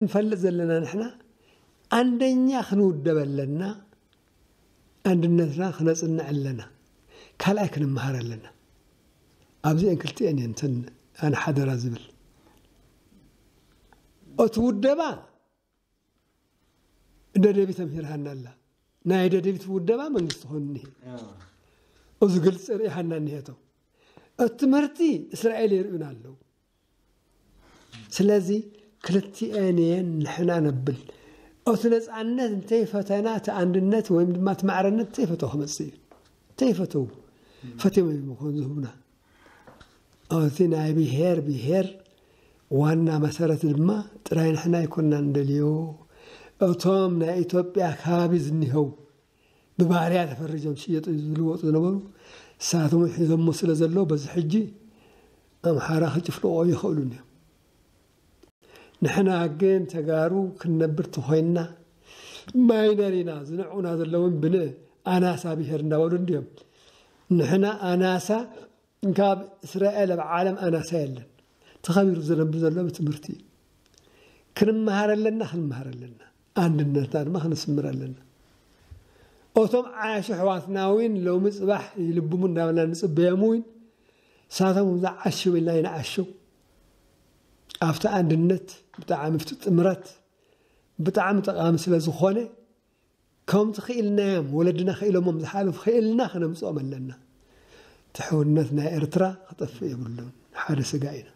ንፈልጥ ዘለና ንሕና፣ ኣንደኛ ክንውደብ ኣለና፣ ኣንድነትና ክነጽንዕ ኣለና፣ ካልኣይ ክንመሃር ኣለና። ኣብዚአን ክልቲአን እየን እተን ኣነ ሓደራ ዝብል። እቲ ውደባ ደደቢት ተምሂርሃና ኣላ። ናይ ደደቢት ውደባ መንግስቲ ኮን እኒሄ። እዚ ግልፂ ርኢሃና እኒሄቶ። እቲ ትምህርቲ እስራኤል የርእዩና ኣለዉ። ስለዚ ክልቲኤን እየን ንሕና ነብል። እቲ ነፃነት እንተይፈተና፣ እቲ ኣንድነት ወይም ድማ እቲ ማዕረነት እንተይፈተው ክመፅእ እዩ። እንተይፈተው ፈትዮም እዮም ይኾን ዝህቡና። እቲ ናይ ብሄር ብሄር ዋና መሰረት ድማ ጥራይ ንሕና ኣይኮንና እንደልዮ። እቶም ናይ ኢትዮጵያ ከባቢ ዝኒሀው ብባርያ ተፈሪጆም ሽየጡ ዝልወጡ ዝነበሩ፣ ንሳቶም ሒዞሞ ስለ ዘለዉ፣ በዚ ሕጂ ኣምሓራ ክጭፍልቆ ይኽእሉን እዮም። ንሕና ግን ተጋሩ ክንነብር ተኾይንና፣ ማይነር ኢና፣ ዝንዕቑና ዘለውን ብንእ ኣናሳ ብሄር እንዳበሉ እንዲዮም። ንሕና ኣናሳ ካብ እስራኤል ኣብ ዓለም ኣናሳ የለን። ተኸቢሩ ዝነብር ዘሎ ብትምህርቲ እዩ። ክንመሃር ኣለና፣ ክንመሃር ኣለና። ኣንድነትና ድማ ክነስምር ኣለና። እቶም ዓያሹ ኣሕዋትና እውን ሎሚ ጽባሕ ይልብሙ እንዳበልና ንጽበዮም እውን፣ ንሳቶም ዝዓሽው ኢልና ይንዓሽው። ኣብቲ ኣንድነት ብጣዕሚ፣ ኣብቲ ጥምረት ብጣዕሚ ጠቓሚ ስለ ዝኾነ፣ ከምቲ ክኢልናዮም፣ ወለድና ክኢሎሞም ዝሓለፉ ክኢልና ክነምጽኦም ኣለና። እቲ ሕውነት ናይ ኤርትራ ክጠፍእ የብሉን። ሓደ ስጋ ኢና።